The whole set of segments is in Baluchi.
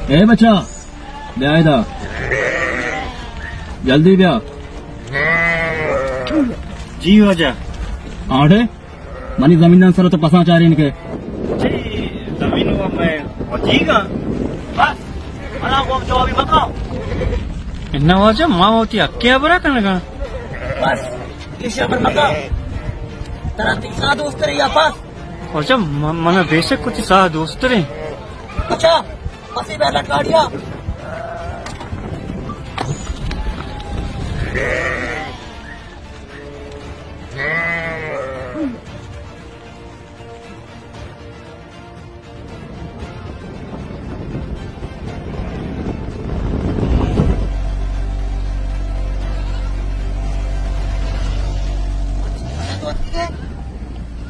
اے بچا، بیا ادا۔ جلدی بیا۔ جی واجہ۔ آڑے، منی زمیناں سر تو پساں چارین کے۔ جی، زمین و میں وتیگا۔ بس، منا کو جوابی مکا۔ اناں واجہ، ما وتی حق ءِ ہبرا کنگا۔ بس، ایشی ہبر مکا۔ ترا تئی ساہ دوست رہی یا پس؟ واجہ، م-، منا بے شک وتی ساہ دوست رہی۔ اچھا، پسی بیا لٹ گاڑیا۔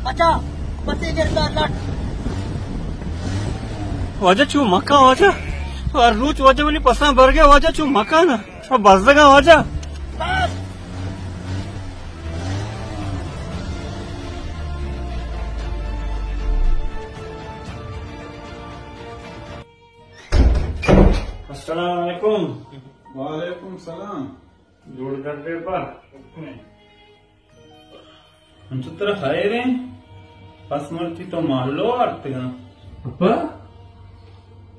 پچا، پسی گرتا لٹ۔ واجہ چو مکا واجہ، ہر روچ واجہ منی پساں برگے واجہ چو مکا نا۔ او بزگاں واجہ۔ السلام علیکم۔ وعلیکم السلام۔ جوڑ کر دے پر۔ انچو ترا خیر ایں؟ پس مرچی تو مالو آرتگاں۔ اپا،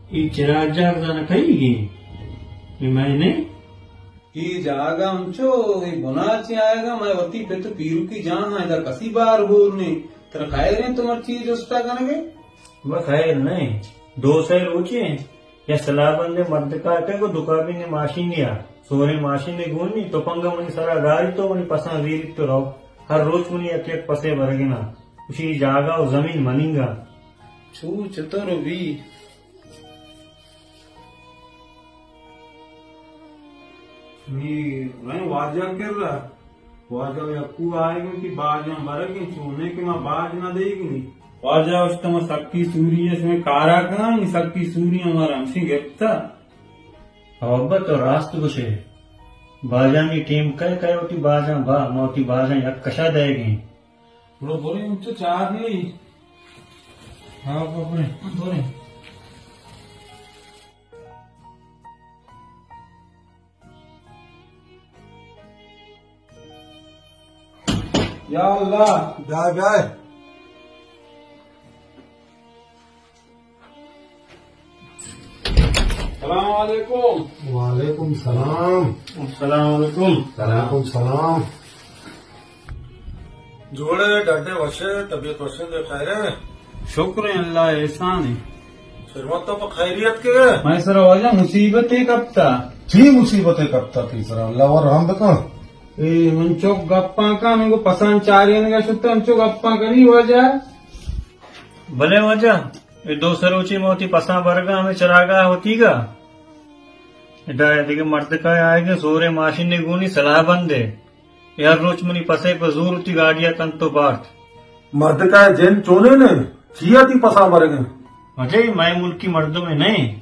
اے چراگ جاگ زاناں کئیگیں؟ اے مئے نہ ایں؟ اے جاگہ انچو، اے بنا چی آیگا، مئے وتی پت پیروکی جاہ ایں، ادا کسی بار ہور نہ ایں۔ ترا خیر ایں تو مرچی جستا کنگے؟ بس خیر نہ ایں۔ دو سے روچے ایں۔ یا سلاہ بندیں مردکا کہ گو دکابین ماشینیا، سوریں ماشین گونی، تپنگا منی سرا گاری تو منی پساں زیری تو رو۔ ہر روچ منی یک یک پسے برگنا۔ اشی جاگہ و زمین مننگا۔ چو چطور بی؟ نی رئیں واجہ کرا۔ واجہ یکو آئیگیں کہ باجاں برگیں، چونیں کہ ما باج نہ دئیگیں۔ واجہ اشتم سکی سوری ایں، شمے کارا کناں، نی سکی سوری ہمارا ہمشی گپتا۔ او ابا تو راست گوشے۔ باجانی ٹیم کئے کئے وتی باجاں با، ما وتی باجاں یک کشا دئیگیں۔ برو، برو، انچو چار نی۔ ہاں، برو، برو۔ برو۔ یا اللہ۔ بیا، بیا۔ السلام علیکم۔ وعلیکم السلام۔ السلام علیکم۔ وعلیکم السلام۔ جوڑے، ڈڈے، وشے، طبیعت وشے، دے خیرے؟ شکر ایں، اللہ احسان ایں۔ شروعات تو پہ خیریت کے؟ مئے سرا واجہ مصیبتے کپتا۔ چی مصیبتے کپتا تئی سرا؟ اللہ ور رحم بکن۔ اے من چک گپاں کن، من گو پسان چارینگا شتا، من چک گپاں کنی واجہ۔ بلے واجہ، اے دو سروچی موتی پسان برگا ہمیں چراگا ہوتی گا۔ ادا دگہ مردکا آئیگیں، سورے ماشین گونی سلاہ بندے۔ اے ہر روچ منی پسے پہ زور وتی گاڑیا کنت و بارت۔ مردکا جند چونیں نے؟ چیا تی پسا برگیں؟ واجہ، اے مئے ملکی مردمے نئیں۔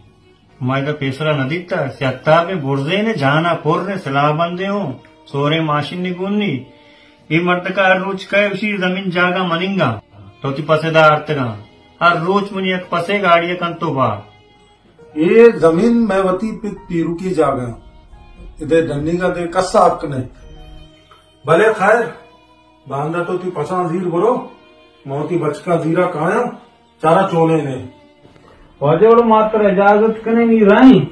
ما ادا پیسرا نہ دیتا، سیاہ تابیں برزینے، جانا پریں، سلاہ بندے ہوں، سوریں ماشین گونی۔ اے مردکا ہر روچ کئے اشی زمین جاگہ مننگا، تو تی پسے دا آرتگاں۔ ہر روچ منی یک پسے گاڑیا کنت و بارت۔ اے زمین مئے وتی پت پیروکی جاگہ ایں۔ ادے ڈنیگا دے کسا حق نئیں۔ بلے خیر، باندا تو تی پساں زیر برو، من وتی بچکاں زیرا کایاں، چارا چولے نے۔ واجہ وڑو ماتر اجازت کنے نی رائیں۔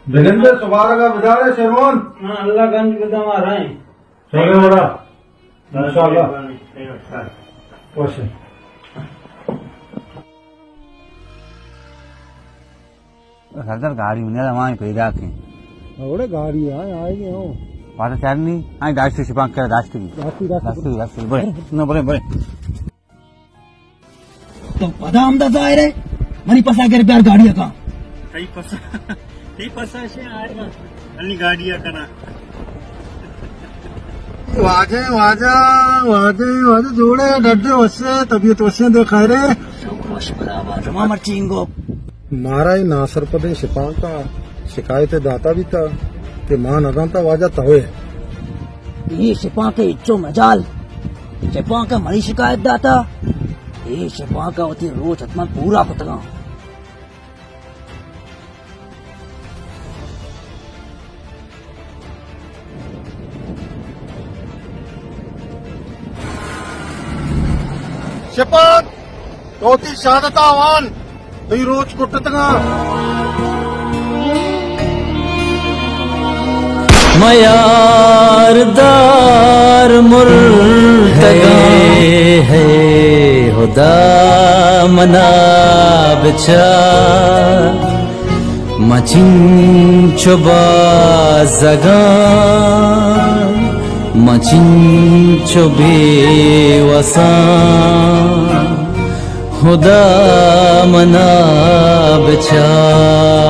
بگندے سبارگا بدارے شیروان۔ ہاں، اللہ گنج بدما رائیں۔ چلے وڑا۔ انشاءاللہ۔ وش۔ سردار گاڑی منی ہمائیں پیدا کیں۔ اوڑے گاڑی آئے، آئے گئے ہوں۔ پاتا چارنی، آئیں داشتی شپانک کرا داشتی۔ داشتی، داشتی۔ داشتی، داشتی۔ بڑے، نہ بڑے، بڑے۔ تو پدا ہمدا ظاہر ہے، منی پسا گر بیار گاڑی کا۔ تئی پسا، تئی پسا شے آئے گا۔ انی گاڑی کنا۔ واجہ، واجہ، واجہ، واجہ جوڑے، ڈڈے وشے، طبیعت وشے دے خیرے۔ شکر وش برابر۔ زما مرچی انگو۔ مارا اے ناسرپدیں شپانکا شکایت داتا بیتا کہ ما نزانتا واجہ توئے۔ اے شپانک اچو مجال۔ شپانک منی شکایت داتا۔ اے شپانک وتی روچ حتما پورا کتگاں۔ چپان، تو وتی شہادت ءَ وان، تئی روچ کٹتگاں۔ میار دار مرتگاں۔ ہے، ہے، ہدا منا بچار، من چنچو بازگاں، من چنچو بے وساں، ہدا منا بچار۔